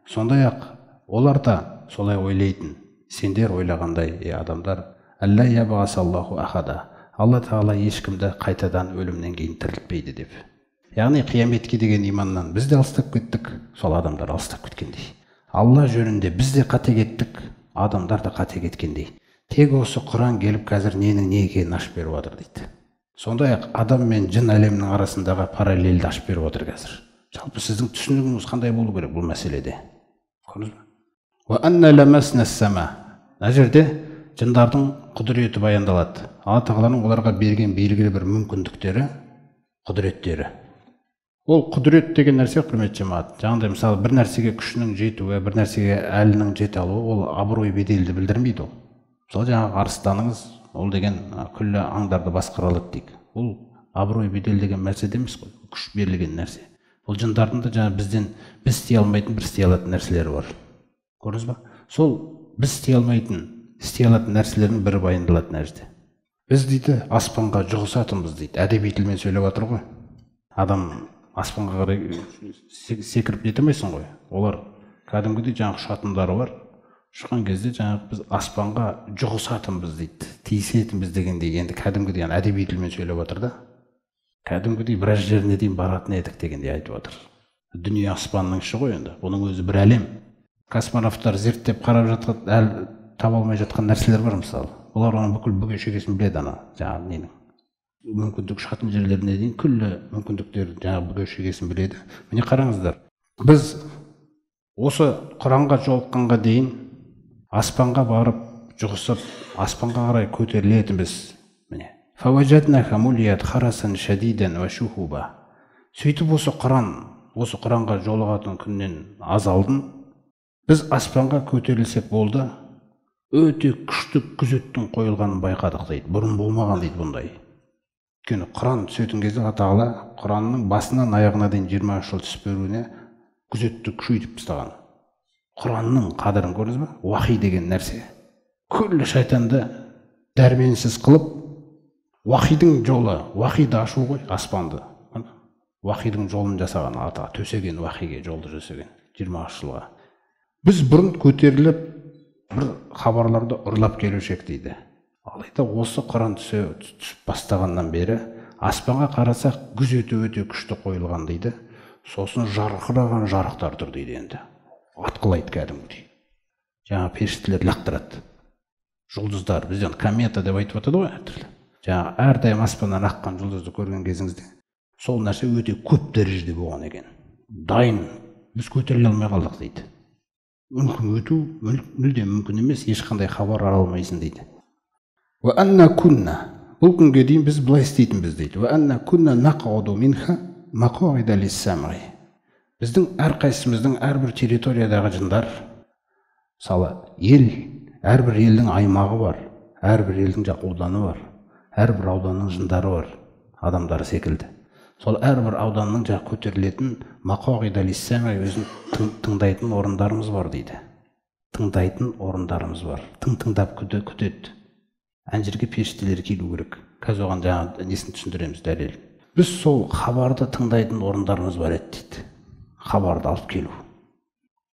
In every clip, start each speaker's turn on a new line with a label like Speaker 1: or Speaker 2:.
Speaker 1: Сондай-ақ олар да солай ойлайтын, сендер ойлағандай, ей адамдар, Алла Тағала ешкімді қайтадан өлімнен кейін тірілтпейді деп. Яғни қияметке деген иманнан біз де алыстап кеттік, сол адамдар алыстап кеткендей. Алла жөнінде біз де қате кеттік, адамдар да қате кеткендей. Тек осы Құран келіп қазір ненің не екенін ашып беріп отыр дейді. Сондай-ақ адам мен жын әлемінің арасындағы параллельді ашып беріп отыр қазір. Жалпы сіздің түсінігіңіз қандай болу керек бұл мәселеде? Көрдіңіз бе? Мына жерде жындардың құдіреті баяндалады. Алла Тағаланың оларға берген белгілі бір мүмкіндіктері, құдіреттері. Ол құдірет деген нәрсе, құрметті жамағат, жаңағыдай мысалы бір нәрсеге күшінің жетуі, бір нәрсеге әлінің жете алуы, ол абырой беделді білдірмейді ол. Мысалы жаңағы арыстаныңыз, ол деген күллі аңдарды басқара алады дейік. Ол абырой бедел деген нәрсе емес қой, күш берілген нәрсе. Ол жындардың да жаңа бізден біз істей алмайтын бір істей алатын нәрселері бар. Көрдіңіз ба? Сол біз істей алмайтын, істей алатын нәрселердің бірі баяндалады мына жерде. Біз дейді аспанға жұғысатынбыз дейді. Әдеби тілмен сөйлеп жатыр ғой. Адам аспанға қарай секіріп нете алмайсың ғой. Олар кәдімгідей жаңағы ұшатындары бар. Ұшқан кезде жаңағы біз аспанға жұғысатынбыз дейді, тиісетінбіз дегендей, енді кәдімгідей әдеби тілмен сөйлеп жатыр да. Кәдімгідей біраз жеріне дейін баратын едік дегендей айтып жатыр. Дүние аспанның іші ғой енді. Бұның өзі бір әлем. Космонавтар зерттеп қарап жатқан, әлі таба алмай жатқан нәрселер бар мысалы. Олар оның бүкіл бүге шегесін біледі ана жаңағы ненің. Мүмкіндік ұшатын жерлеріне дейін күллі мүмкіндіктер жаңағы бүге шегесін біледі. Міне қараңыздар, біз осы Құранға жолыққанға дейін аспанға барып жұғысып, аспанға қарай көтерілетінбіз. Міне. Сөйтіп осы Құран, осы Құранға жолығатын күннен аз алдын біз аспанға көтерілсек болды, өте күшті күзеттің қойылғанын байқадық дейді. Бұрын болмаған дейді бұндай. Өйткені Құран түсетін кезде Алла Тағала Құранның басынан аяғына дейін 23 жыл түсіп беруіне күзетті күшейтіп тастаған. Құранның қадірін көрдіңіз бе? Уахи деген нәрсе. Күллі шайтанды дәрменсіз қылып, уахидің жолы, уахиді ашу ғой, аспанды. Уахидің жолын жасаған Алла Тағала, төсеген уахиге жолды жасаған 23 жылға. Біз бұрын көтеріліп бір хабарларды ұрлап келуші дейді. Алайда осы Құран түсіп бастағаннан бері аспанға қарасақ күзеті өте күшті қойылған дейді. Сосын жарқыраған жарықтар тұр дейді енді. Атқылайды кәдімгідей. Жаңа періштелер лақтырады. Жұлдыздар, бізден комета деп айтып жатады ғой әртүрлі. Жаңа әрдайым аспаннан аққан жұлдызды көрген кезіңізде сол нәрсе өте көп дәрежеде болған екен. Дайын, біз көтеріле алмай қалдық дейді. Мүмкін өту мүлде мүмкін емес, ешқандай хабар ала алмайсың дейді. Бұл күнге дейін біз былай істейтінбіз дейді. Біздің әрқайсымыздың әрбір территориядағы жындар, мысалы ел, әрбір елдің аймағы бар, әрбір елдің ауданы бар, әрбір ауданның жындары бар, адамдары секілді. Сол әрбір ауданның жаңа көтерілетін мақағида лиссамай өзін тыңдайтын орындарымыз бар дейді. Тыңдайтын орындарымыз бар. Тыңдап күтеді. Ән жерге періштелер келу керек. Қазір оған жаңа несін түсіндіреміз дәлел. Біз сол хабарды тыңдайтын орындарымыз бар еді дейді. Хабарды алып келу.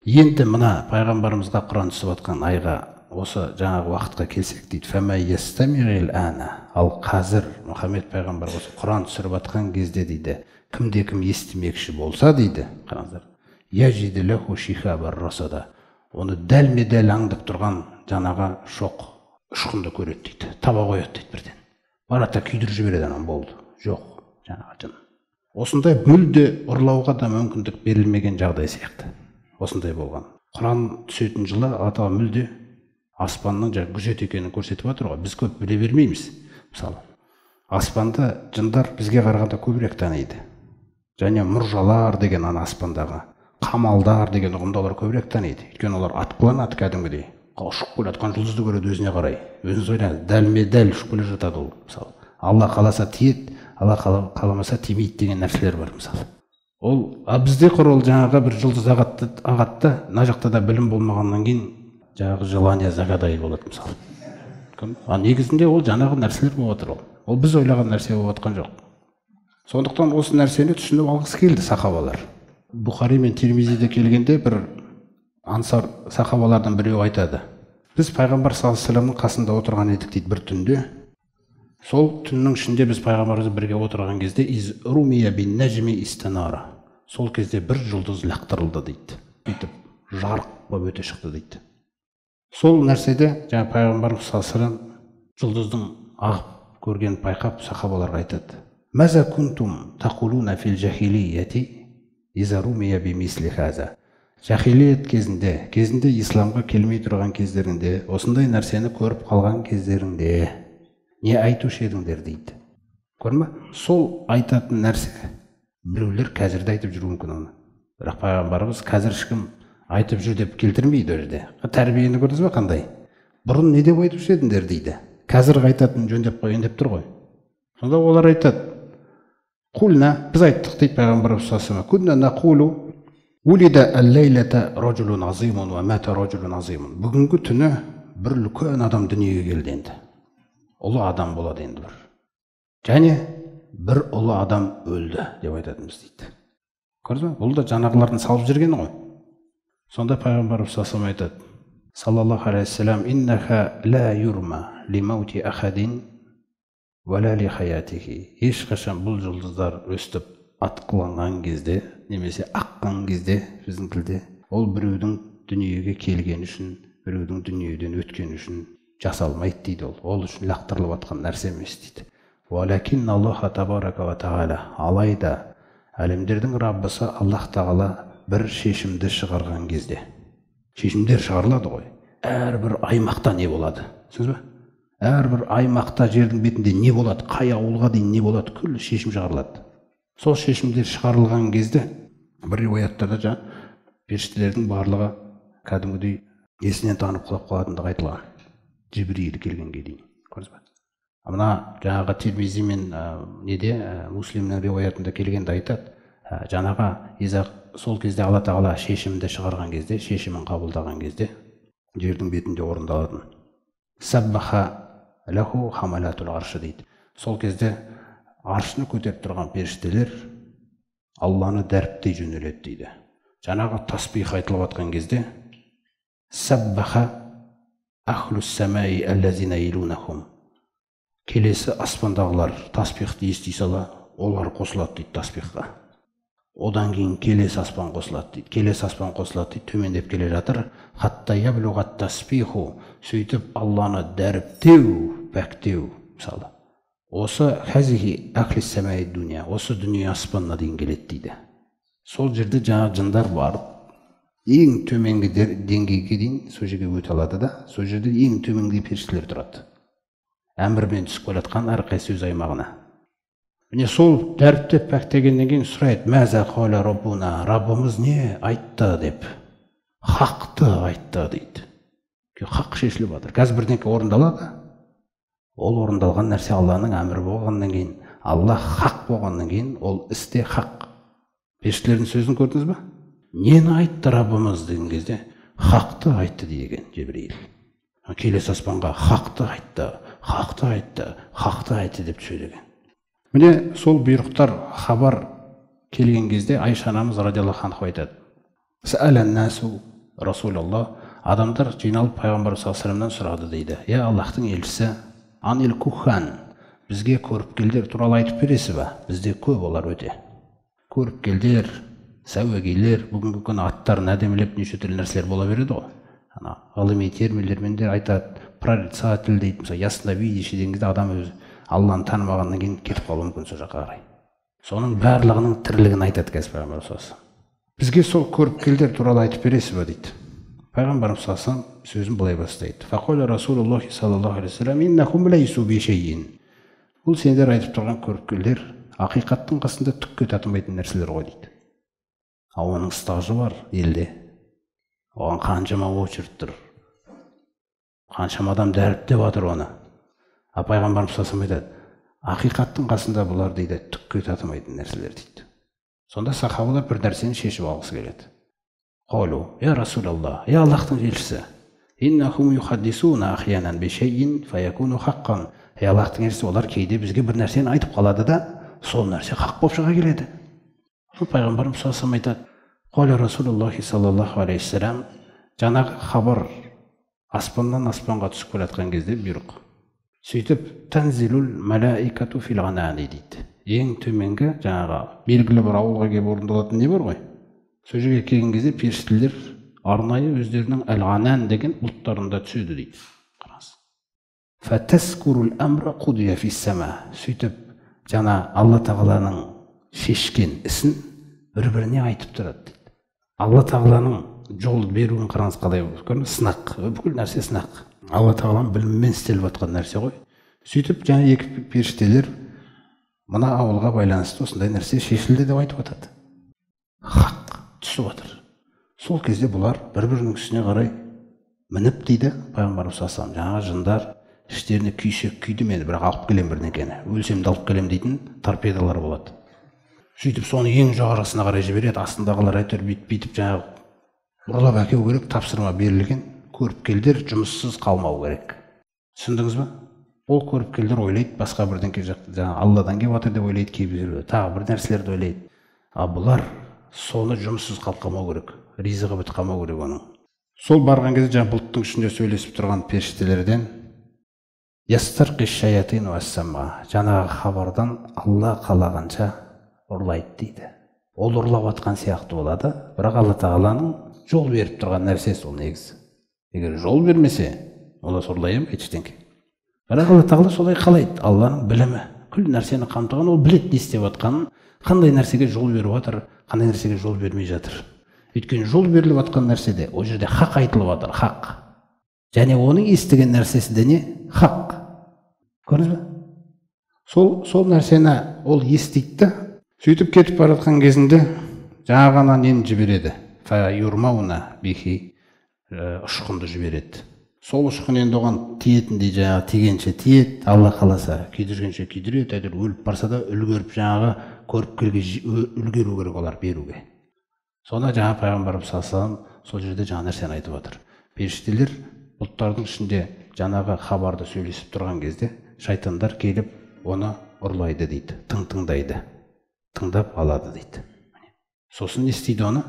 Speaker 1: Енді мына пайғамбарымызға Құран түсіп жатқан айға, осы жаңағы уақытқа келсек дейді. Ал қазір Мұхаммед пайғамбар осы Құран түсіріп жатқан кезде дейді, кімде кім естімекші болса дейді, қараңыздар, оны дәлме-дәл аңдып тұрған жаңағы шоқ ұшқынды көреді дейді, таба қояды дейді бірден. Барады да күйдіріп жібереді анан, болды. Жоқ, жаңағы жын. Осындай мүлде ұрлауға да мүмкіндік берілмеген жағдай сияқты. Осындай болған. Құран түсетін жылы Алла Тағала мүлде аспанның жаңа күзет екенін көрсетіп жатыр ғой. Біз көп біле бермейміз. Мысалы, аспанды жындар бізге қарағанда көбірек таниды. Және мұржалар деген ана аспандағы қамалдар деген ұғымды олар көбірек таниды. Өйткені олар атқыланады кәдімгідей. Ұшып келе жатқан жұлдызды көреді өзіне қарай. Өзіңіз ойлаңыз, дәлме-дәл ұшып келе жатады ол. Мысалы, Алла қаласа тиеді, Алла қаламаса тимейді деген нәрселер бар мысалы. Ол, а бізде құр ол жаңағы бір жұлдыз ағатты, мына жақта да білім болмағаннан кейін жаңағы желание загадай болады мысалы. А негізінде ол жаңағы нәрселер болып отыр ол. Ол біз ойлаған нәрсе болып жатқан жоқ. Сондықтан осы нәрсені түсініп алғысы келді сахабалар. Бұхари мен Тирмизиде келгенде бір ансар сахабалардан біреуі айтады. Біз пайғамбар саллаллаху алейхи вассаламның қасында отырған едік дейді бір түнде. Сол түннің ішінде біз пайғамбарымызбен бірге отырған кезде из румия бин нәжми истанара. Сол кезде бір жұлдыз лақтырылды дейді. Бүйтіп жарық болып өте шықты дейді. Сол нәрседе жаңа пайғамбарымыз саллаллаху алейхи вассалам жұлдыздың ағып көргенін байқап сахабаларға айтады. Маза кунтум тақулуна фил жахилияти иза румия бимисли хаза. Жахилиет кезінде, кезінде исламға келмей тұрған кездерінде, осындай нәрсені көріп қалған кездерінде не айтушы едіңдер дейді. Көрдің бе? Сол айтатын нәрсе біреулер қазір де айтып жүруі мүмкін оны. Бірақ пайғамбарымыз қазір ешкім айтып жүр деп келтірмейді ол жерде. Тәрбиені көрдіңіз бе қандай? Бұрын не деп айтушы едіңдер дейді. Қазір айтатын жөндеп қояйын деп тұр ғой. Сонда олар айтады. Кулна, біз айттық дейді пайғамбарымыз саллаллаху алейхи вассалам. Кунна нақулу улида әл-ләйләтә раджулун азимун уа мата раджулун азимун. Бүгінгі түні бір үлкен адам дүниеге келді енді. Ұлы адам болады енді бір. Және бір ұлы адам өлді деп айтатынбыз дейді. Көрдіңіз бе? Бұл да жаңағылардың салып жүргені ғой. Сонда пайғамбарымыз саллаллаху алейхи айтады. Саллаллаху алейхи вассалам, иннаха ла юрма ли маути ахадин уа ла ли хаятихи. Ешқашан бұл жұлдыздар өстіп атқыланған кезде, немесе аққан кезде біздің тілде, ол біреудің дүниеге келгені үшін, біреудің дүниеден өткені үшін жасалмайды дейді ол. Ол үшін лақтырылып атқан нәрсе емес дейді. Уалакин Аллаха табарака ва тағала, алайда әлемдердің Раббысы Аллах тағала бір шешімді шығарған кезде, шешімдер шығарылады ғой. Әрбір аймақта не болады? Түсіндіңіз бе? Әрбір аймақта жердің бетінде не болады, қай ауылға дейін не болады, күллі шешім шығарылады. Сол шешімдер шығарылған кезде бір риуаяттарда жаңа періштелердің барлығы кәдімгідей есінен танып құлап қалатындығы айтылған. Жибриил келгенге дейін. Көрдіңіз бе? Мына жаңағы Тирмизи мен неде Муслимнің риуаятында келгенде айтады, жаңағы сол кезде Алла тағала шешімді шығарған кезде, шешімін қабылдаған кезде жердің бетінде орындалатын. Саббаха лаху хамалатул аршы дейді. Сол кезде аршыны көтеріп тұрған періштелер Алланы дәріптей жөнеледі дейді. Жаңағы тасбих айтылып атқан кезде саббаха ахлус самаи аллазина илунахум. Келесі аспандағылар тасбихты ести сала, олар қосылады дейді тасбихқа. Одан кейін келесі аспан қосылады дейді. Келесі аспан қосылады дейді, төмендеп келе жатыр. Хатта яблуғат тасбиху, сөйтіп Алланы дәріптеу, пәктеу мысалы. Осы хазихи ахли самаи дуния, осы дүние аспанына дейін келеді дейді. Сол жерде жаңа жындар барып, ең төменгі деңгейге дейін сол жерге өте алады да, сол жерде ең төменгі періштелер тұрады. Әмірмен түсіп келе жатқан әрқайсысы өз аймағына. Міне сол дәріптеп пәктегеннен кейін сұрайды, мәза қала раббуна, Раббымыз не айтты деп. Хақты айтты дейді. Хақ шешіліп жатыр. Қазір бірдеңке орындалады. Ол орындалған нәрсе Алланың әмірі болғаннан кейін, Алла хақ болғаннан кейін, ол істе хақ. Періштелердің сөзін көрдіңіз бе? Нені айтты Раббымыз деген кезде, хақты айтты деген Жебірейіл. Келесі аспанға хақты айтты, хақты айтты, хақты айтты деп түседі екен. Міне сол бұйрықтар, хабар келген кезде Айша анамыз радиаллаху анха айтады. Сәәлән насу Расулаллах, адамдар жиналып пайғамбар саллаллаху алейхи вассаламнан сұрады дейді. Я Аллахтың елшісі, анил кухан, бізге көріпкелдер туралы айтып бересіз ба? Бізде көп олар өте. Көріпкелдер, сәуегейлер, бүгінгі күні аттарын әдемілеп неше түрлі нәрселер бола береді ғой. Ана ғылыми терминдермен де айтады, прорицатель дейді, мысалы ясновидящий деген кезде адам өзі Алланы танымағаннан кейін кетіп қалуы мүмкін сол жаққа қарай. Соның барлығының тірлігін айтады қазір пайғамбар саллаллаху алейхи вассалам. Бізге сол көріпкелдер туралы айтып бересіз ба дейді. Пайғамбарымыз саллаллаху алейхи вассалам сөзін былай бастайды. Фақала Расулуллахи саллаллаху алейхи вассалам, иннахум лайсу бишейин. Бұл сендер айтып тұрған көріпкелдер ақиқаттың қасында түкке татымайтын нәрселер ғой дейді. Ал оның стажы бар елде. Оған қаншама очередь тұр. Қаншама адам дәріптеп жатыр оны. А пайғамбарымыз саллаллаху алейхи вассалам айтады, ақиқаттың қасында бұлар дейді түкке татымайтын нәрселер дейді. Сонда сахабалар бір нәрсені шешіп алғысы келеді. Қалу, я Расулаллах, я Аллахтың елшісі, иннахум юхаддисуна ахьянан бишейин фаякуну хаққан. Ей Аллахтың елшісі, олар кейде бізге бір нәрсені айтып қалады да, сол нәрсе хақ болып шыға келеді. Пайғамбарымыз саллаллаху алейхи айтады, Қала Расулуллахи саллаллаху алейхи вассалам, жаңағы хабар аспаннан аспанға түсіп келе жатқан кезде бұйрық. Сөйтіп танзилул малаикату фил ғанани дейді. Ең төменгі жаңағы белгілі бір ауылға келіп орындалатын не бар ғой? Сол жерге келген кезде періштелер арнайы өздерінің әл-ғанан деген бұлттарында түседі дейді. Қараңыз. Фатаскурул амра қудия фис-сама. Сөйтіп жаңа Алла тағаланың шешкен ісін бір-біріне айтып тұрады дейді. Алла тағаланың жол беруін қараңыз қалай, көрдіңіз, сынақ, бүкіл нәрсе сынақ. Алла тағаланың білімімен істеліп жатқан нәрсе ғой. Сөйтіп жаңа екі періштелер мына ауылға байланысты осындай нәрсе шешілді деп айтып жатады. Хақ түсіп жатыр. Сол кезде бұлар бір-бірінің үстіне қарай мініп дейді пайғамбарымыз саллаллаху алейхи вассалам. Жаңағы жындар іштеріне күйсе күйді мені, бірақ алып келем бірдеңкені, өлсем де алып келем дейтін торпедалар болады. Сөйтіп соны ең жоғарғысына қарай жібереді, астындағылар әйтеуір бүйтіп жаңағы ұрлап әкелу керек, тапсырма берілген, көріпкелдер жұмыссыз қалмау керек. Түсіндіңіз ба? Ол көріпкелдер ойлайды, басқа бірдеңке жаңағы Алладан келіп жатыр деп ойлайды, кейбіреулер тағы бір нәрселерді ойлайды. А бұлар соны жұмыссыз қалып қалмау керек, ризығы бітіп қалмау керек оның. Сол барған кезде жаңағы бұлттың ішінде сөйлесіп тұрған періштелерден жаңағы хабардан Алла қалағанша ұрлайды дейді. Ол ұрлап атқан сияқты болады, бірақ Алла тағаланың жол беріп тұрған нәрсесі ол негізі. Егер жол бермесе, ол ұрлай алмайды ештеңе. Бірақ Алла тағала солай қалайды. Алланың білімі, күл нәрсені қамтыған, ол біледі не істеп жатқанын, қандай нәрсеге жол беріп жатыр, қандай нәрсеге жол бермей жатыр. Өйткені жол беріліп жатқан нәрседе, ол жерде хақ айтылып жатыр, хақ. Және оның естіген нәрсесі де не? Хақ. Көрдіңіз бе? Сол нәрсені ол естиді. Сөйтіп кетіп бара жатқан кезінде жаңағы ана нені жібереді? Фа юрмауна бихи, ұшқынды жібереді. Сол ұшқын енді оған тиетіндей жаңағы тигенше тиеді, Алла қаласа күйдіргенше күйдіреді, әйтеуір өліп барса да үлгеріп жаңағы көріпкелге үлгеру керек олар беруге. Сонда жаңа пайғамбарымыз саллаллаху алейхи вассалам сол жерде жаңа нәрсені айтып отыр. Періштелер бұлттардың ішінде жаңағы хабарды сөйлесіп тұрған кезде шайтандар келіп оны ұрлайды дейді, тыңдайды. Тыңдап алады дейді. Сосын не істейді оны?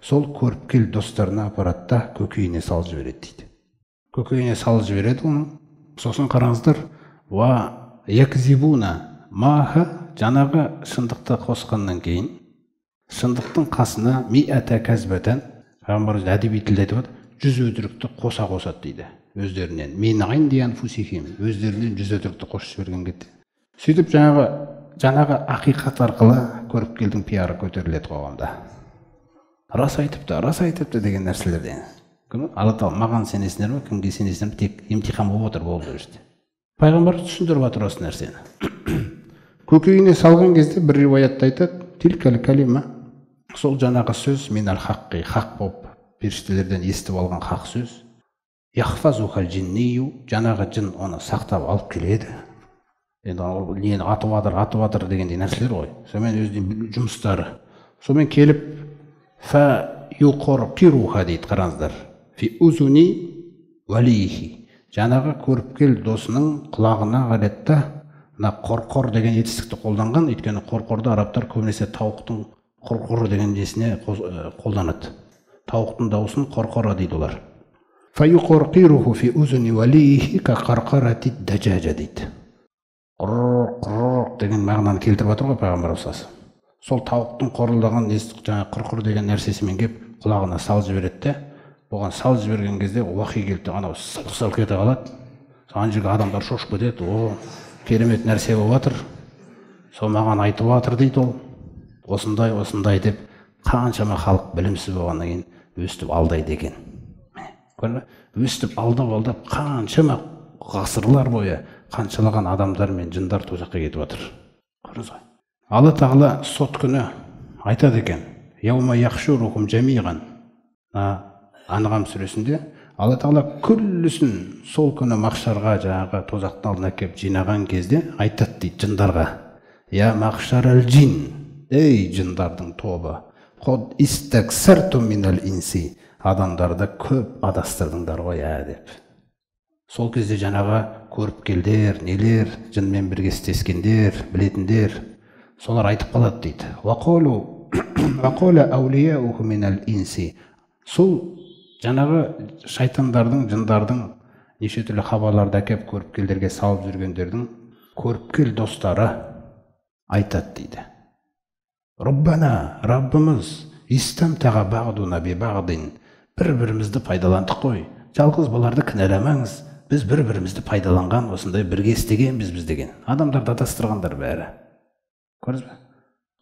Speaker 1: Сол көріпкел достарына апарады да көкейіне салып жібереді дейді. Көкейіне салып жібереді оны. Сосын қараңыздар, уа якзибуна маха, жаңағы шындықты қосқаннан кейін шындықтың қасына миата казбатан, пайғамбарымыз әдеби тілде айтып отыр, 100 өтірікті қоса қосады дейді. Өздерінен мен инди анфусихим, өздерінен 100 өтірікті қосып жіберген кетті. Сөйтіп жаңағы ақиқат арқылы көріпкелдің пиары көтеріледі қоғамда. Рас айтыпты, рас айтыпты деген нәрселерден. Алла тағала маған сенесіңдер ме, кімге сенесіңдер ме, тек емтихан болып отыр, болды жерде. Пайғамбар түсіндіріп жатыр осы нәрсені. Көкейіне салған кезде бір риуаятта айтады, тилкал калима, сол жаңағы сөз мен әл хаққи, хақ болып періштелерден естіп алған хақ сөз. Яхфазухал джиннию, жаңағы жын оны сақтап алып келеді. Енді ол нені атып жатыр, атып жатыр дегендей нәрселер ғой. Сонымен өзінің жұмыстары. Сонымен келіп фа юқорқируха дейді, қараңыздар. Фи узуни валихи. Жаңағы көріпкел досының құлағына қарады да, мына қорқор деген етістікті қолданған, өйткені қорқорды арабтар көбінесе тауықтың қорқоры деген несіне қолданады. Тауықтың дауысын қорқора дейді олар. فَيُقَرْقِرُهُ فِي أُذُنِ وَلِيِّهِ كَقَرْقَرَةِ الدَّجَاجَةِ дейді. Құр, құр деген мағынаны келтіріп жатыр ғой пайғамбар саллаллаху. Сол тауықтың қорылдаған жаңағы құрқыр деген нәрсесімен келіп құлағына салып жібереді де, оған салып жіберген кезде уахи келді, анау сылқ-сылқ ете қалады. Ана жерге адамдар шошып кетеді, о, керемет нәрсе болып жатыр. Сол маған айтып жатыр дейді ол. Осындай, осындай деп қаншама халық білімсіз болғаннан кейін өстіп алдайды екен. Өстіп алдап-алдап қаншама ғасырлар бойы қаншалаған адамдар мен жындар тозаққа кетіп жатыр. Көрдіңіз ғой. Алла тағала сот күні айтады екен, яума яхшурухум жамиған. Анғам сүресінде Алла тағала күллісін сол күні махшарға, жаңағы тозақтың алдына келіп жинаған кезде айтады дейді жындарға. Я махшарал жин, ей жындардың тобы, қод истаксартум минал инси, адамдарды көп адастырдыңдар ғой ә деп. Сол кезде жаңағы көріпкелдер, нелер, жынмен бірге істескендер, білетіндер, солар айтып қалады дейді. Сол жаңағы шайтандардың, жындардың неше түрлі хабарларды әкеп көріпкелдерге салып жүргендердің көріпкел достары айтады дейді. Раббана, Раббымыз, истамтаға бағдуна би бағдин, бір-бірімізді пайдаландық қой. Жалғыз бұларды кінәламаңыз, біз бір-бірімізді пайдаланған, осындай бірге істегенбіз біз деген. Адамдарды адастырғандар бәрі. Көрдіңіз бе?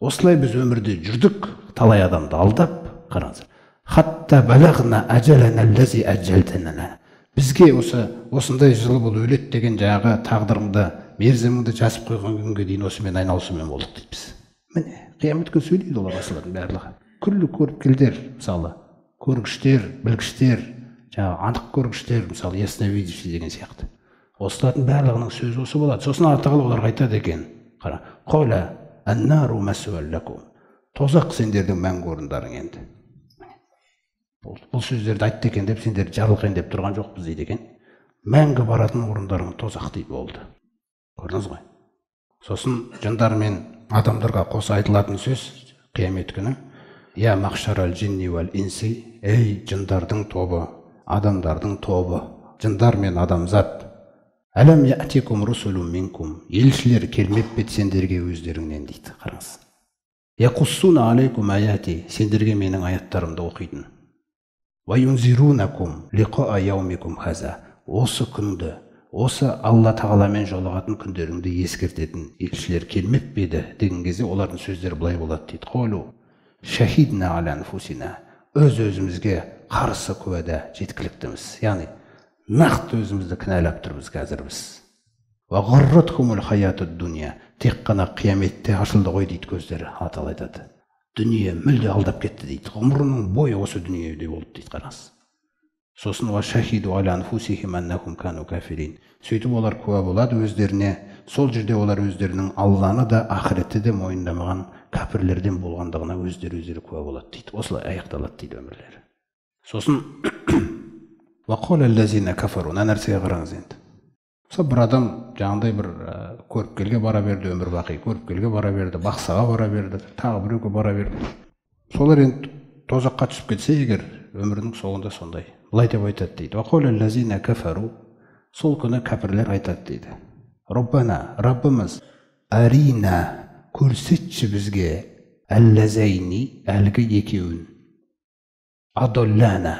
Speaker 1: Осылай біз өмірде жүрдік, талай адамды алдап, қараңыздар. Хатта балағна ажалана аллази ажалтана. Бізге осындай жылы бұл өледі деген жаңағы тағдырыңды, мерзіміңді жазып қойған күнге дейін осымен айналысумен болдық дейді біз. Міне, қиямет күні сөйлейді олар осылардың барлығы. Күллі көріпкелдер, мысалы, көргіштер, білгіштер, жаңағы анық көргіштер, мысалы, ясновидящий деген сияқты. Осылардың барлығының сөзі осы болады. Сосын Алла тағала оларға айтады екен. Қара, қала аннару масуал лакум. Тозақ сендердің мәңгі орындарың енді. Бұл сөздерді айтты екен деп сендерді жарылқайын деп тұрған жоқпыз дейді екен. Мәңгі баратын орындарың тозақ дейді болды. Көрдіңіз ғой. Сосын жындар мен адамдарға қоса айтылатын сөз қиямет күні. Я махшарал джинни уал инси, ей жындардың тобы, адамдардың тобы, жындар мен адамзат. Әлем яътикум русулун минкум, елшілер келмеп пе сендерге өздеріңнен дейді. Қараңыз. Яқуссуна алейкум аяти, сендерге менің аяттарымды оқитын. Ва юнзирунакум лиқаа яумикум хаза, осы күнді, осы Алла тағаламен жолығатын күндеріңді ескертетін елшілер келмеп пе еді деген кезде олардың сөздері былай болады дейді. Қолу шахидна аля анфусина, өз өзімізге қарсы куәда жеткіліктіміз. Яғни нақты өзімізді кінәлап тұрмыз қазір біз. Ва ғарратхумул хаятуд дуния, тек қана қияметте ашылды ғой дейді көздері. Алла тағала айтады. Дүние мүлде алдап кетті дейді. Ғұмырының бойы осы дүниеде болды дейді. Қараңыз. Сосын уа шахиду аля анфусихим аннахум кану кафирин. Сөйтіп олар куә болады өздеріне. Сол жерде олар өздерінің Алланы да ақыретті де мойындамаған кәпірлерден болғандығына өздері куә болады дейді. Осылай аяқталады дейді өмірлері. Сосын уақала аллазина кафару, мына нәрсеге қараңыз енді. Мысалы, бір адам жаңағыдай бір көріпкелге бара берді, өмір бақи көріпкелге бара берді, бақсаға бара берді, тағы біреуге бара берді. Солар енді тозаққа түсіп кетсе егер, өмірінің соңында сондай. Былай деп айтады дейді. Уақала аллазина кафару, сол күні кәпірлер айтады дейді. Раббана, Раббымыз, арина, көрсетші бізге әллазайни, әлгі екеуін. Адоллана,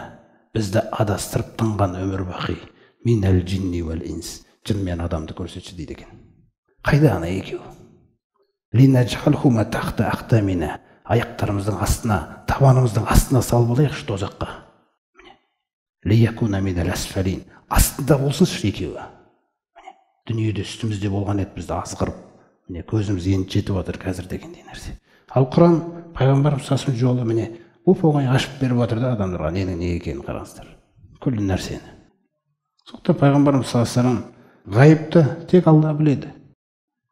Speaker 1: бізді адастырып тынған өмір бақи. Минәл джинни уәл инс, жын мен адамды көрсетші дейді екен. Қайда ана екеуі? Линажхалхума тахта ақтамина, аяқтарымыздың астына, табанымыздың астына салып алайықшы тозаққа. Міне. Лиякуна минәл асфалин, астында болсыншы екеуі. Міне. Дүниеде үстімізде болған еді, бізді азғырып. Міне, көзіміз енді жетіп жатыр қазір дегендей нәрсе. Ал Құран, пайғамбарымыз саллаллаху алейхи жолы міне оп-оңай ашып беріп жатыр да адамдарға ненің не екенін қараңыздар. Күллі нәрсені. Сондықтан пайғамбарымыз саллаллаху алейхи вассалам ғайыпты тек Алла біледі.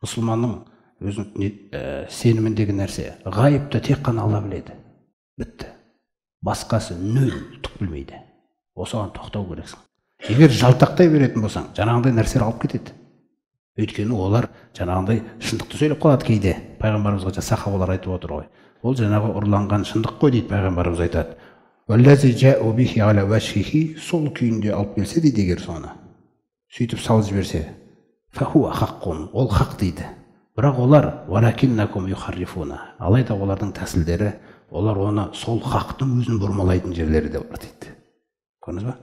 Speaker 1: Мұсылманның өзінің сеніміндегі нәрсе. Ғайыпты тек қана Алла біледі. Бітті. Басқасы нөл, түк білмейді. Осыған тоқтау керексің. Егер жалтақтай беретін болсаң, жаңағындай нәрселер алып кетеді. Өйткені олар жаңағындай шындықты сөйлеп қалады кейде. Пайғамбарымызға сахабалар айтып отыр ғой. Ол жаңағы ұрланған шындық қой дейді пайғамбарымыз айтады. Уаллази жа'у бихи аля вәжхихи, сол күйінде алып келсе дейді егер соны. Сөйтіп салып жіберсе, фахуа хаққун, ол хақ дейді. Бірақ олар уалакиннакум юхаррифуна, алайда олардың тәсілдері, олар оны сол хақтың өзін бұрмалайтын жерлері де бар дейді. Көрдіңіз ба?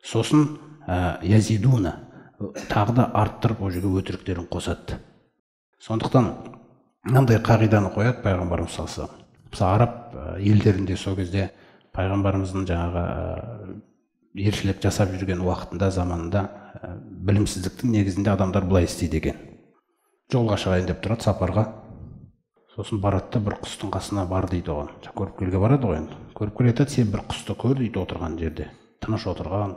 Speaker 1: Сосын язидуна, тағы да арттырып ол жерге өтіріктерін қосады. Сондықтан мынандай қағиданы қояды пайғамбарымыз саллаллаху алейхи вассалам. Мысалы, араб елдерінде сол кезде пайғамбарымыздың жаңағы елшілік жасап жүрген уақытында, заманында білімсіздіктің негізінде адамдар былай істейді екен. Жолға шығайын деп тұрады сапарға. Сосын барады да бір құстың қасына бар дейді оған. Көріпкелге барады ғой енді. Көріпкел айтады, сен бір құсты көр дейді отырған жерде. Тыныш отырған.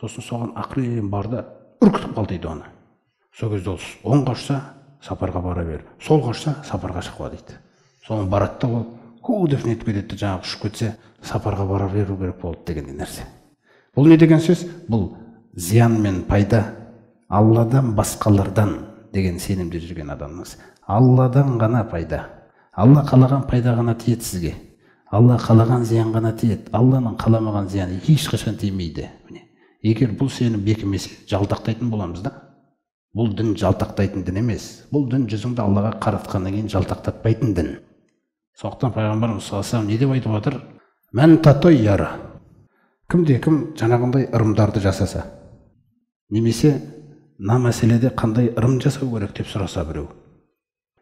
Speaker 1: Сосын соған ақырын бар да үркітіп қал дейді оны. Сол кезде ол оңға ұшса, сапарға бара бер. Солға ұшса, сапарға шықпа дейді. Соны барады да ол ху деп нетіп кетеді, жаңағы ұшып кетсе, сапарға бара беру керек болды дегендей нәрсе. Бұл не деген сөз? Бұл зиян мен пайда Алладан басқалардан деген сенімде жүрген адаммыз. Алладан ғана пайда. Алла қалаған пайда ғана тиеді сізге. Алла қалаған зиян ғана тиеді. Алланың қаламаған зияны ешқашан тимейді. Міне. Егер бұл сенім бекімесе, жалтақтайтын боламыз да. Бұл дін жалтақтайтын дін емес. Бұл дін жүзіңді Аллаға қаратқаннан кейін жалтақтатпайтын дін. Сондықтан пайғамбарымыз саллаллаху алейхи вассалам не деп айтып отыр? Мән татайяра. Кімде кім жаңағындай ырымдарды жасаса, немесе мына мәселеде қандай ырым жасау керек деп сұраса біреу,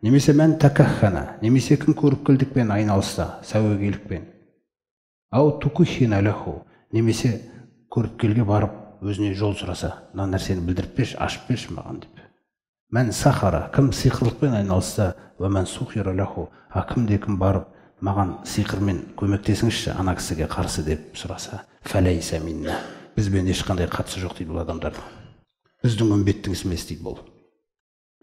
Speaker 1: немесе мән такаххана, немесе кім көріпкелдікпен айналысса, сәуегейлікпен, ау тукухина лаху, немесе көріпкелге барып өзіне жол сұраса, мына нәрсені білдіріп берші, ашып берші маған деп. Мән сахара, кім сиқырлықпен айналысса, уа мән сухира лаху, а кімде кім барып маған сиқырмен көмектесіңізші ана кісіге қарсы деп сұраса, фәләйсә минна, бізбен ешқандай қатысы жоқ дейді бұл адамдардың. Біздің үмбеттің ісі емес дейді бұл.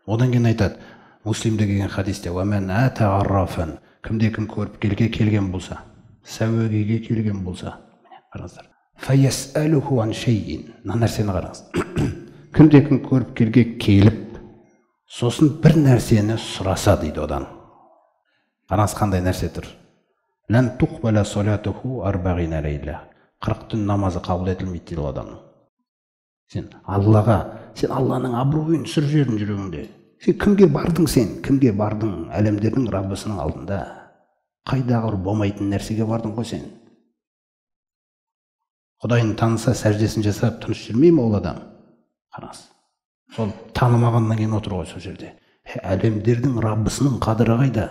Speaker 1: Одан кейін айтады, Муслимде келген хадисте, уа мән ата аррафан, кімде кім көріпкелге келген болса, сәуегейге келген болса, міне қараңыздар, фәйәсәлуху ан шейин, мына нәрсені қараңыз. Кімде кім көріпкелге келіп, сосын бір нәрсені сұраса дейді одан. Қараңыз қандай нәрсе тұр. Лән туқбала салатуху арбағина лейла. 40 түн намазы қабыл етілмейді дейді ол адамның. Сен Аллаға, сен Алланың абыройын түсіріп жібердің жүрегіңде. Сен кімге бардың сен? Кімге бардың? Әлемдердің Раббысының алдында. Қайдағы бір болмайтын нәрсеге бардың ғой сен. Құдайын таныса, сәждесін жасап, тыныш жүрмей ме ол адам? Қараңыз. Сол танымағаннан кейін отыр ғой сол жерде. Әлемдердің Раббысының қадірі қайда?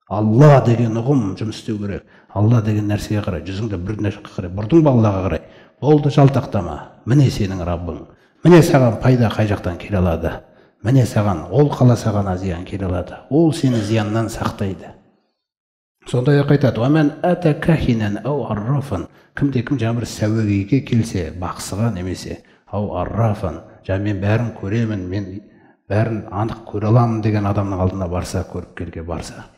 Speaker 1: Алла деген ұғым жұмыс істеу керек. Алла деген нәрсеге қарай, жүзіңді бір нәрсеге қарай, бұрдың ба Аллаға қарай. Болды, жалтақтама. Міне сенің Раббың. Міне саған пайда қай жақтан келе алады. Міне саған, ол қаласа ғана зиян келе алады. Ол сені зияннан сақтайды. Сондай-ақ айтады, «Уа ата кахинан ау аррафан», кімде кім жаңа бір сәуегейге келсе, бақсыға немесе ау аррафан, жаңа мен бәрін көремін, мен бәрін анық көре аламын деген адамның алдына барса, көріпкелге барса,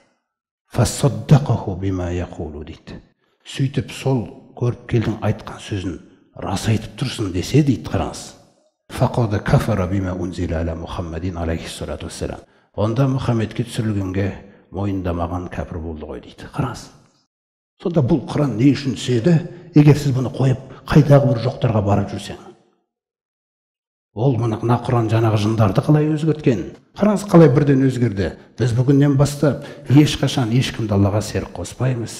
Speaker 1: фасаддақаху бима яқулу дейді. Сөйтіп сол көріпкелдің айтқан сөзін рас айтып тұрсын десе дейді, қараңыз. Фақад кафара бима унзила аля Мухаммадин алейхиссалату вассалам. Онда Мұхаммедке түсірілгенге мойындамаған кәпір болды ғой дейді. Қараңыз. Сонда бұл Құран не үшін түседі? Егер сіз бұны қойып, қайдағы бір жоқтарға барып жүрсең. Ол мына Құран жаңағы жындарды қалай өзгерткен? Қараңыз, қалай бірден өзгерді. Біз бүгіннен бастап ешқашан ешкімді Аллаға серік қоспаймыз.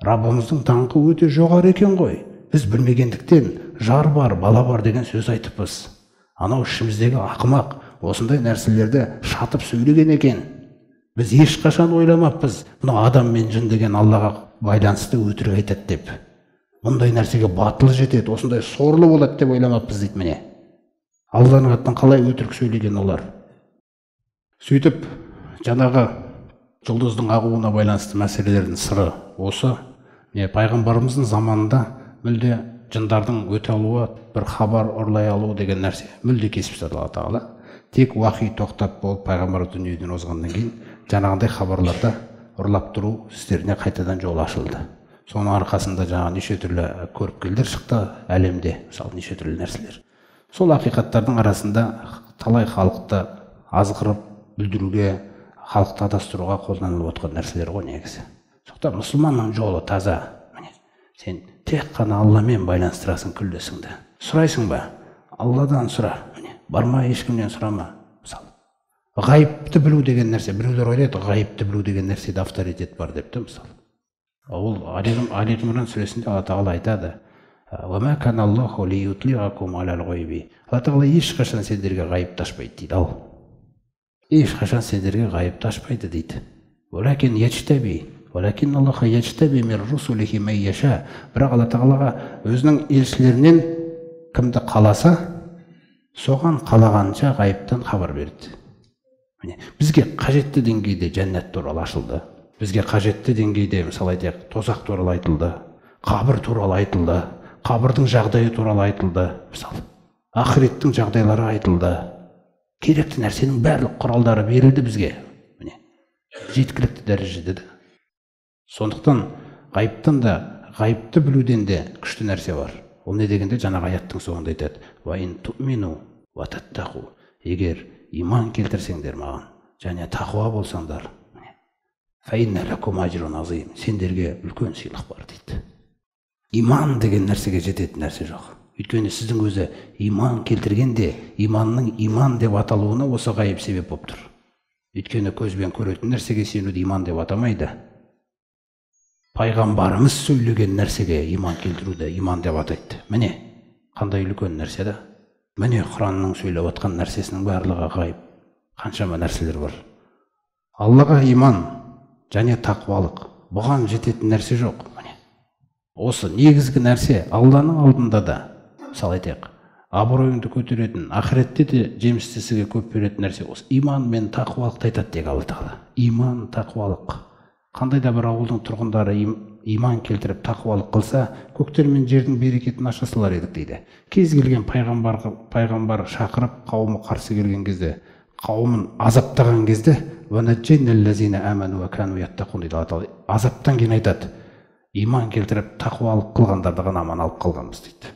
Speaker 1: Раббымыздың даңқы өте жоғары екен ғой. Біз білмегендіктен жар бар, бала бар деген сөз айтыппыз. Анау ішіміздегі ақымақ осындай нәрселерді шатып сөйлеген екен. Біз ешқашан ойламаппыз, мынау адам мен жын деген Аллаға байланысты өтірік айтады деп. Мұндай нәрсеге батылы жетеді, осындай сорлы болады деп ойламаппыз дейді міне. Алланың атынан қалай өтірік сөйлеген олар. Сөйтіп, жаңағы жұлдыздың ағуына байланысты мәселелердің сыры осы. Міне, пайғамбарымыздың заманында мүлде жындардың өте алуы, бір хабар ұрлай алуы деген нәрсе мүлде кесіп тастады Алла Тағала. Тек уахи тоқтап болып пайғамбар дүниеден озғаннан кейін жаңағындай хабарларды ұрлап тұру істеріне қайтадан жол ашылды. Соның арқасында жаңа неше түрлі көріпкелдер шықты әлемде, мысалы неше түрлі нәрселер. Сол ақиқаттардың арасында талай халықты азғырып бүлдіруге, халықты адастыруға қолданылып отқан нәрселер ғой негізі. Сондықтан мұсылманның жолы таза. Міне, сен тек қана Алламен байланыстырасың күллі ісіңді. Сұрайсың ба? Алладан сұра. Міне, барма ешкімнен сұрама. Мысалы, ғайыпты білу деген нәрсе, біреулер ойлайды, ғайыпты білу деген нәрседе авторитет бар деп те, мысалы. Ол Али Имран сүресінде Алла Тағала айтады: «Уа кана Аллаху лиютлиғакум алал ғайби». Алла Тағала ешқашан сендерге ғайыпты ашпайды дейді. Ал ешқашан сендерге ғайыпты ашпайды дейді. Уалакин яджтаби, уалакин Аллаха яджтаби мин русулихи ман яша. Бірақ Алла Тағалаға өзінің елшілерінен кімді қаласа, соған қалағанша ғайыптан хабар берді. Міне, бізге қажетті деңгейде жәннат туралы ашылды. Бізге қажетті деңгейде, мысалы айтайық, тозақ туралы айтылды, қабір туралы айтылды, қабірдің жағдайы туралы айтылды, мысалы, ақыреттің жағдайлары айтылды. Керекті нәрсенің барлық құралдары берілді бізге. Міне, жеткілікті дәрежеде де. Сондықтан ғайыптан да, ғайыпты білуден де күшті нәрсе бар. Ол не дегенде жаңағы аяттың соңында айтады: «Уа ин туъмину уа таттақу», егер иман келтірсеңдер маған және тақуа болсаңдар, фа инна лакум ажрун азим, сендерге үлкен сыйлық бар дейді. Иман деген нәрсеге жететін нәрсе жоқ. Өйткені сіздің өзі иман келтіргенде, иманның иман деп аталуына осы ғайып себеп болып тұр. Өйткені көзбен көретін нәрсеге сенуді иман деп атамайды. Пайғамбарымыз сөйлеген нәрсеге иман келтіруді иман деп атайды. Міне, қандай үлкен нәрсе да. Міне, Құранның сөйлеп жатқан нәрсесінің барлығы ғайып. Қаншама нәрселер бар. Аллаға иман және тақуалық. Бұған жететін нәрсе жоқ. Міне. Осы негізгі нәрсе Алланың алдында да, мысалы айтайық, абыройыңды көтеретін, ақыретте де жемісті сізге көп беретін нәрсе осы. Иман мен тақуалықты айтады тек Алла Тағала. Иман, тақуалық. Қандай да бір ауылдың тұрғындары иман келтіріп тақуалық қылса, көктер мен жердің берекетін аша салар едік дейді. Кез келген пайғамбар шақырып, қауымы қарсы келген кезде, қауымын азаптаған кезде, дейді Алла Тағала. Азаптан кейін айтады, иман келтіріп тақуалық қылғандарды ғана аман алып қалғанбыз дейді.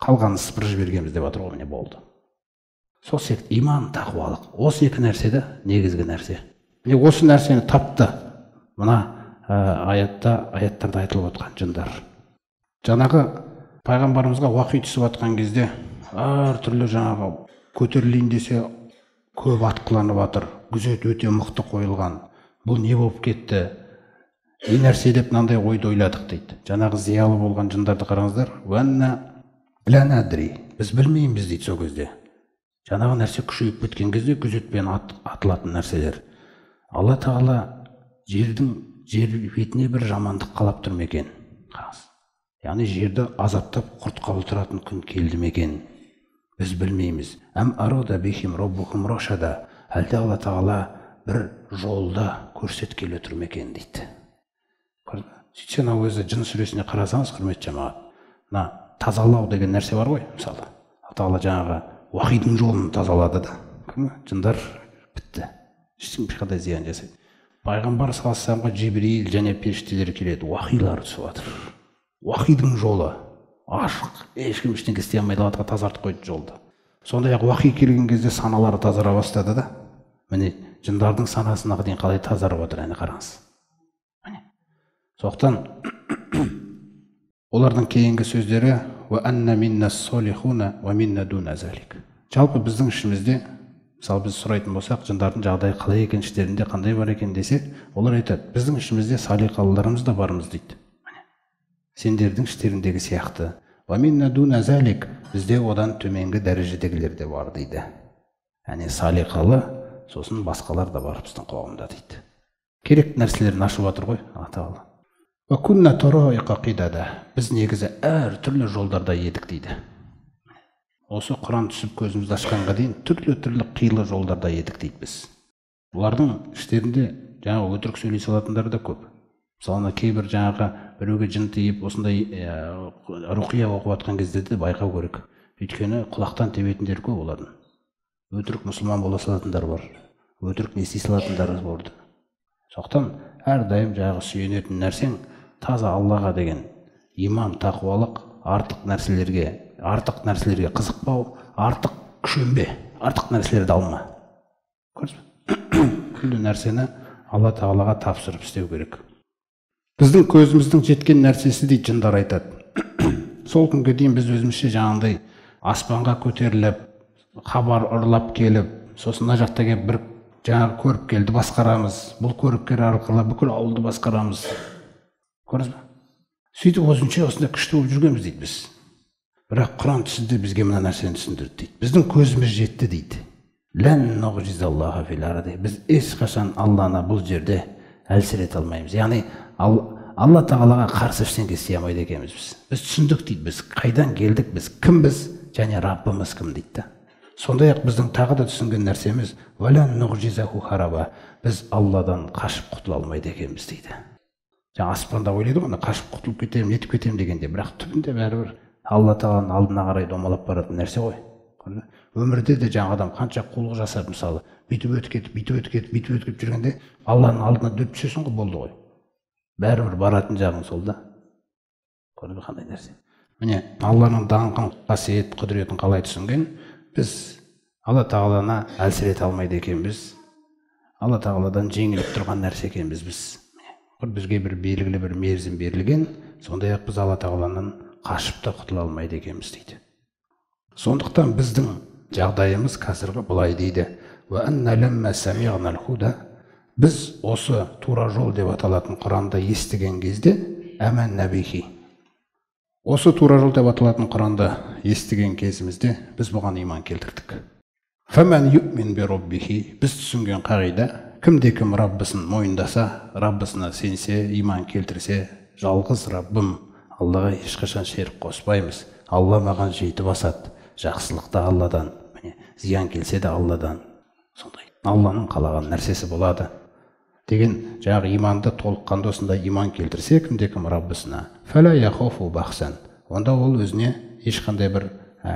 Speaker 1: Қалғанын сыпырып жібергенбіз деп жатыр ғой, міне болды. Сол секілді иман, тақуалық. Осы екі нәрсе де негізгі нәрсе. Міне осы нәрсені тапты. Мына аяттарда айтылып отқан жындар. Жаңағы пайғамбарымызға уақи түсіп жатқан кезде әртүрлі жаңағы көтерілейін десе көп атқыланып жатыр. Күзет өте мықты қойылған. Бұл не болып кетті? Не нәрсе деп мынандай ойды ойладық дейді. Жаңағы зиялы болған жындарды қараңыздар. Уәнна ла надри. Біз білмейміз дейді сол кезде. Жаңағы нәрсе күшейіп кеткен кезде күзетпен атылатын нәрселер. Алла Тағала жердің жер бетіне бір жамандық қалап тұр ма екен? Қараңыз. Яғни жерді азаптап құртқа отыратын күн келді ме екен? Біз білмейміз. Әм арада бихим роббухум рашада. Әлде Алла Тағала бір жолда көрсеткелі тұр ма екен дейді. Сөйтсе, мынау өзі жын сүресіне қарасаңыз, құрметті жамағат, мына тазалау деген нәрсе бар ғой, мысалы. Алла Тағала жаңағы уахидың жолын тазалады да. Жындар бітті. Ешкім ешқандай зиян жасайды. Пайғамбар саллаллаху алейхи Жибрил және періштелер келеді, уахилар түсіп жатыр. Уахидың жолы ашық, ешкім ештеңе істей алмайды, Алла Тағала тазартып қойды жолды. Сондай-ақ уахи келген кезде саналары тазара бастады да. Міне, жындардың санасына дейін қалай тазарып отыр, әне қараңыз. Міне. Сондықтан олардың кейінгі сөздері «Уа анна минна солихуна уа минна дуна залик». Жалпы біздің ішімізде, мысалы біз сұрайтын болсақ, жындардың жағдайы қалай екен, іштерінде қандай бар екен десе, олар айтады, біздің ішімізде салиқалыларымыз да бармыз дейді. Міне. Сендердің іштеріндегі сияқты. «Уа минна дуна залик», бізде одан төменгі дәрежедегілер де бар дейді. Яғни салиқалы, сосын басқалар да бар біздің қоғамда дейді. Керек нәрселерін ашып жатыр ғой Алла Тағала. «Уа кунна тараиқа қидада». Біз негізі әртүрлі жолдарда едік дейді. Осы Құран түсіп көзімізді ашқанға дейін түрлі-түрлі қилы жолдарда едік дейді біз. Бұлардың іштерінде жаңағы өтірік сөйлей салатындар да көп. Мысалы, кейбір жаңағы біреуге жын тиіп, осындай руқия оқып жатқан кезде де байқау керек. Өйткені құлақтан тебетіндер көп олардың. Өтірік мұсылман бола салатындар бар. Өтірік не істей салатындар бар. Сондықтан әрдайым жаңағы сүйенетін нәрсең таза Аллаға деген иман, тақуалық, артық нәрселерге қызықпау, артық күшенбе, артық нәрселерді алма. Көрдіңіз бе? Күллі нәрсені Алла Тағалаға тапсырып істеу керек. Біздің көзіміздің жеткен нәрсесі дейді жындар айтады. Сол күнге дейін біз өзімізше жаңағындай аспанға көтеріліп, хабар ұрлап келіп, сосын мына жақта келіп бір жаңағы көріпкелді басқарамыз, бұл көріпкел арқылы бүкіл ауылды басқарамыз. Көрдіңіз бе? Сөйтіп осынша осындай күшті болып жүргенбіз дейді біз. Бірақ Құран түсінде бізге мына нәрсені түсіндірді дейді. Біздің көзіміз жетті дейді. Лән нуғжизаллаха фил арди. Біз ешқашан Алланы бұл жерде әлсірете алмаймыз. Яғни Алла Тағалаға қарсы ештеңе істей алмайды екенбіз біз. Біз түсіндік дейді, біз қайдан келдік, біз кімбіз және Раббымыз кім дейді. Сондай-ақ біздің тағы да түсінген нәрсеміз «Уәлән нуғжизаху хараба». Біз Алладан қашып құтыла алмайды екенбіз дейді. Жаңа аспанда ойлайды ғой, қашып құтылып кетемін, нетіп кетемін дегенде, бірақ түбінде бәрібір Алла Тағаланың алдына қарай домалап баратын нәрсе ғой. Өмірде де жаңа адам қанша қулық жасап, мысалы, бүйтіп өтіп кетіп, бүйтіп өтіп кетіп, бүйтіп өтіп кетіп жүргенде Алланың алдына дөп түсесің ғой, болды ғой. Бәрібір баратын жағың сол да. Көрдің бе қандай нәрсе? Міне, Алланың даңқын, қасиет, құдіретін қалай түсінген? Біз Алла тағаланы әлсірете алмайды екенбіз. Алла тағаладан жеңіліп тұрған нәрсе екенбіз біз. Бізге бір белгілі бір мерзім берілген, сондай-ақ біз Алла тағаладан қашып та құтыла алмайды екенбіз дейді. Сондықтан біздің жағдайымыз қазіргі былай дейді. Біз осы тура жол деп аталатын Құранды естіген кезде әмәнна бихи. Осы тура жол деп аталатын Құранды естіген кезімізде біз бұған иман келтірдік. Фәмән юъмин би роббихи. Біз түсінген қағида, кімде кім Раббысын мойындаса, Раббысына сенсе, иман келтірсе, жалғыз Раббым, Аллаға ешқашан шерік қоспаймыз. Алла маған жетіп асады, жақсылық та Алладан, міне, зиян келсе де Алладан. Сондай Алланың қалаған нәрсесі болады деген жаңағы иманды толыққанды осындай иман келтірсе, кімде кім Раббысына, фәлә яхофу бахсан, онда ол өзіне ешқандай бір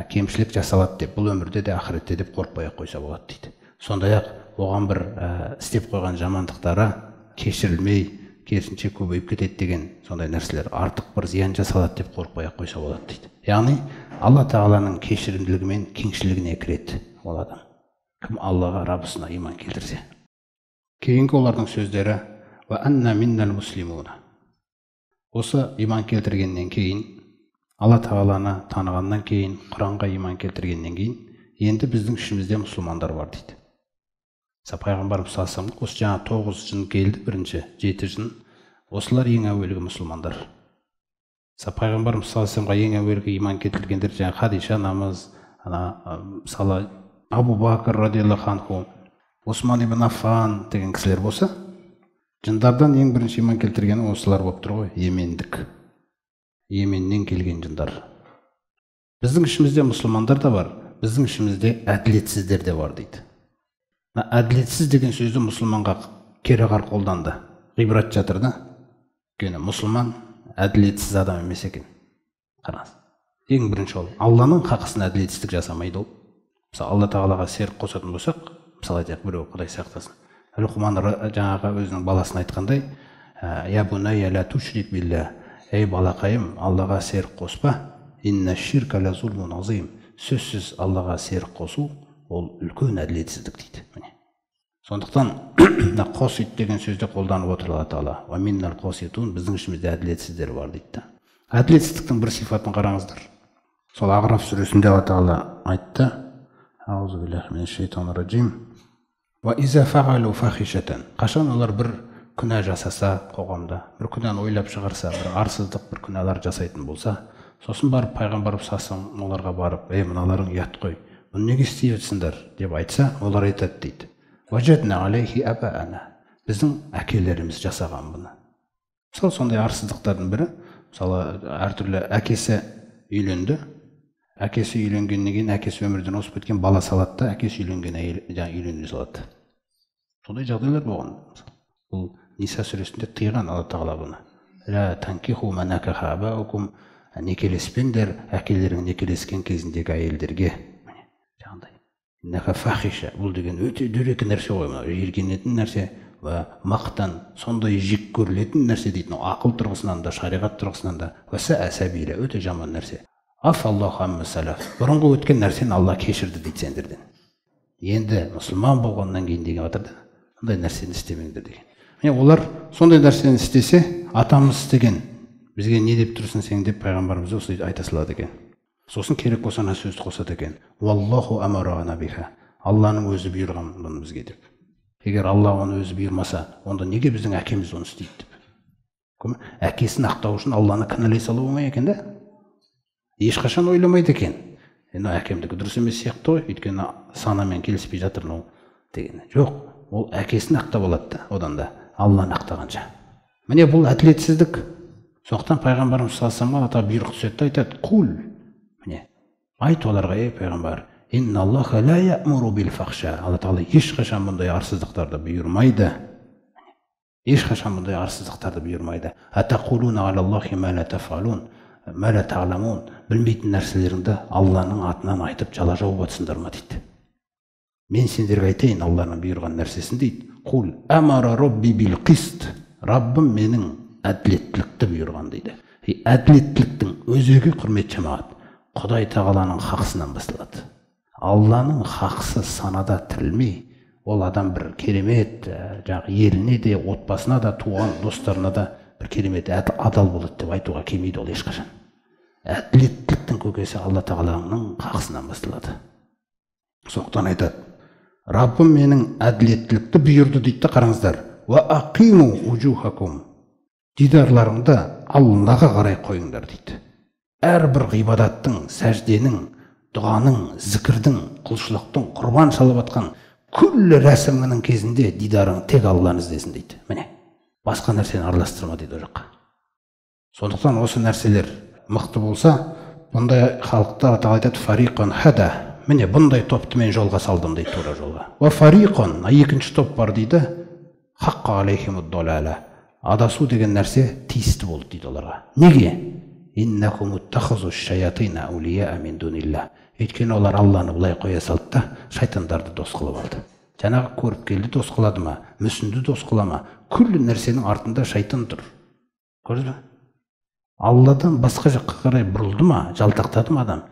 Speaker 1: кемшілік жасалады деп, бұл өмірде де ақыретте деп қорықпай ақ қойса болады дейді. Сондай-ақ оған бір істеп қойған жамандықтары кешірілмей, керісінше көбейіп кетеді деген сондай нәрселер, артық бір зиян жасалады деп қорықпай ақ қойса болады дейді. Яғни Алла тағаланың кешірімділігі мен кеңшілігіне кіреді ол адам, кім Аллаға, Раббысына иман келтірсе. Кейінгі олардың сөздері «Уа анна миннал муслимуна». Осы иман келтіргеннен кейін, Алла тағаланы танығаннан кейін, Құранға иман келтіргеннен кейін, енді біздің ішімізде мұсылмандар бар дейді. Пайғамбарымыз саллаллаху алейхи вассалам осы жаңа 9 жын келді, бірінші 7 жын, осылар ең әуелгі мұсылмандар. Пайғамбарымыз саллаллаху алейхи вассаламға ең әуелгі иман келтіргендер жаңа Хадиша анамыз, мысалы Абу Бакр радиаллаху анху, Осман ибн Аффан деген кісілер болса, жындардан ең бірінші иман келтіргені осылар болып тұр ғой, йемендік. Йеменнен келген жындар. Біздің ішімізде мұсылмандар да бар, біздің ішімізде әділетсіздер де бар дейді. Әділетсіз деген сөзді мұсылманға кереғар қолданды. Ғибрат жатыр да. Өйткені мұсылман әділетсіз адам емес екен. Қараңыз. Ең бірінші ол Алланың хақысына әділетсіздік жасамайды ол. Мысалы, Алла тағалаға серік қосатын болсақ, мысалы айтайық, біреу, Құдай сақтасын, Лұқман жаңағы өзінің баласына айтқандай, «Я бунайя ла тушрик билля», ей балақайым, Аллаға серік қоспа, «Инна ширка ла зулмун азим», сөзсіз Аллаға серік қосу ол үлкен әділетсіздік дейді. Міне. Сондықтан мына қосит деген сөзді қолданып отыр Алла тағала. «Уа миннал қоситун», біздің ішімізде әділетсіздер бар дейді. Әділетсіздіктің бір сипатын қараңыздар. Сол Ағраф сүресінде Алла тағала айтты: Аузу биллахи минаш шайтанир раджим. Уа иза фағалу фахишатан. Қашан олар бір күнә жасаса қоғамда, бір күнәні ойлап шығарса, бір арсыздық, бір күнәлар жасайтын болса, сосын барып пайғамбар саллаллаху оларға барып, «Ей, мыналарың ұят қой, бұны неге істеп жатсыңдар?» деп айтса, олар айтады дейді: «Важадна алейхи абаана». Біздің әкелеріміз жасаған бұны. Мысалы, сондай арсыздықтардың бірі, мысалы, әртүрлі әкесі үйленді, әкесі үйленгеннен кейін әкесі өмірден озып кеткен, бала салады да, әкесі үйленген әйел жаңа үйлене салады. Сондай жағдайлар болған. Бұл Ниса сүресінде тыйған Алла тағала бұны. Ла танкиху ма накаха абаукум, некелеспеңдер әкелерің некелескен кезіндегі әйелдерге. Міне, жаңағыдай. Иннаха фахиша, бұл деген өте дөрекі нәрсе ғой, мынау жиіркенетін нәрсе, уа мақтан, сондай жек көрілетін нәрсе дейтін, ақыл тұрғысынан да, шариғат тұрғысынан да, уа саа сабила, өте жаман нәрсе. Афаллаху амма салаф, бұрынғы өткен нәрсені Алла кешірді дейді сендерден. Енді мұсылман болғаннан кейін деген жатыр да, ондай нәрсені істемеңдер деген. Міне, олар сондай нәрсені істесе, атамыз істеген, бізге не деп тұрсың сен деп пайғамбарымыз осылай айта салады екен. Сосын керек болса ана сөзді қосады екен: Уаллаху амарана биха, Алланың өзі бұйырған бұны бізге деп. Егер Алла оны өзі бұйырмаса, онда неге біздің әкеміз оны істейді деп. Әкесін ақтау үшін Алланы кінәлай салу оңай екен да. Ешқашан ойламайды екен. Енді әкемдікі дұрыс емес сияқты ғой, өйткені санамен келіспей жатыр мынау деген. Жоқ, ол әкесін ақтап алады да, одан да Алланы ақтағанша. Міне, бұл әділетсіздік. Сондықтан пайғамбарымыз саллаллаху алейхи вассаламға ата бұйрық түседі де айтады: «Қул», міне, айт оларға, ей пайғамбар, «Инналлаха ла я'муру бил фахша». Алла тағала ешқашан бұндай арсыздықтарды бұйырмайды. Ешқашан бұндай арсыздықтарды бұйырмайды. Атақулуна алаллахи ма ла тафалун, ма ла та'ламун. Білмейтін нәрселеріңді Алланың атынан айтып жала жауып отырсыңдар ма дейді. Мен сендерге айтайын Алланың бұйырған нәрсесін дейді. Қул амара робби бил қист. Раббым менің әділеттілікті бұйырған дейді. Әділеттіліктің өзегі, құрметті жамағат, Құдай тағаланың хақысынан басталады. Алланың хақысы санада тірілмей, ол адам бір керемет, жаңағы еліне де, отбасына да, туған достарына да бір керемет адал болады деп айтуға келмейді ол ешқашан. Әділеттіліктің көкесі Алла тағаланың хақысынан басталады. Сондықтан айтады, Раббым менің әділеттілікті бұйырды дейді де, қараңыздар. Уа ақиму ужухакум. Дидарларыңды Аллаға қарай қойыңдар дейді. Әрбір ғибадаттың, сәжденің, дұғаның, зікірдің, құлшылықтың, құрбан шалып атқан күллі рәсімінің кезінде дидарың тек Алланы іздесін дейді. Міне, басқа нәрсені араластырма дейді ол жаққа. Сондықтан осы нәрселер мықты болса, бұндай халықтар айтады, фариқан хада. Міне, бұндай топты мен жолға салдым дейді, тура жолға. Уа фариқан, екінші топ бар дейді, хаққа алейхимуд далала. Адасу деген нәрсе тиісті болды дейді оларға. Неге? Иннахум иттахазу шаятина аулия мин дунилла. Өйткені олар Алланы былай қоя салды да, шайтандарды дос қылып алды. Жаңағы көріпкелді дос қылады ма, мүсінді дос қыла ма, күллі нәрсенің артында шайтан тұр. Көрдіңіз бе? Алладан басқа жаққа қарай бұрылды ма, жалтақтады ма адам?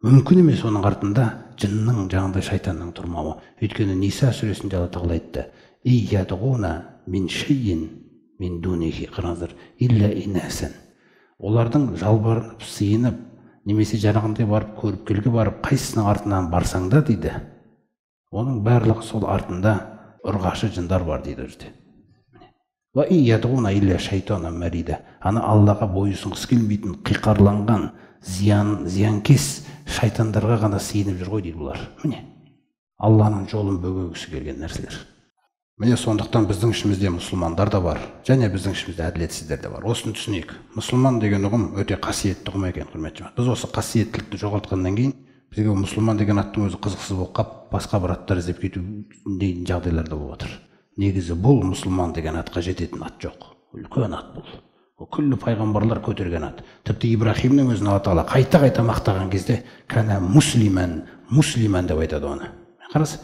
Speaker 1: Мүмкін емес оның артында жынның, жаңағыдай шайтанның тұрмауы. Өйткені Ниса сүресінде Алла тағала айтты: «Иядғуна мин шайин мин дунихи», қараңыздар, илля инасан. Олардың жалбарынып, сыйынып, немесе жаңағындай барып көріпкелге барып, қайсысының артынан барсаң да дейді, оның барлығы сол артында ұрғашы жындар бар дейді ол жерде. Ана Аллаға бойұсынғысы келмейтін, қиқарланған, зиянкес шайтандарға ғана сыйынып жүр ғой дейді бұлар. Міне, Алланың жолын бөгегісі келген нәрселер. Міне, сондықтан біздің ішімізде мұсылмандар да бар, және біздің ішімізде әділетсіздер де бар. Осыны түсінейік. Мұсылман деген ұғым өте қасиетті ұғым екен, құрметті жамағат. Біз осы қасиеттілікті жоғалтқаннан кейін бізге мұсылман деген аттың өзі қызықсыз болып қалып, басқа бір аттар іздеп кету дейтін жағдайлар да болып жатыр. Негізі бұл мұсылман деген атқа жететін ат жоқ. Үлкен ат бұл. Ол күллі пайғамбарлар көтерген ат. Тіпті Ибрахимнің өзін Алла тағала қайта-қайта мақтаған кезде кәна муслиман, муслиман деп айтады оны. Қарасы,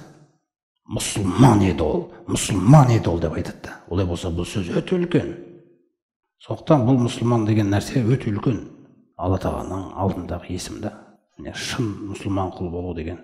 Speaker 1: мұсылман еді ол, мұсылман еді ол деп айтады да. Олай болса бұл сөз өте үлкен. Сондықтан бұл мұсылман деген нәрсе өте үлкен. Алла тағаланың алдындағы есім да. Міне, шын мұсылман құл болу деген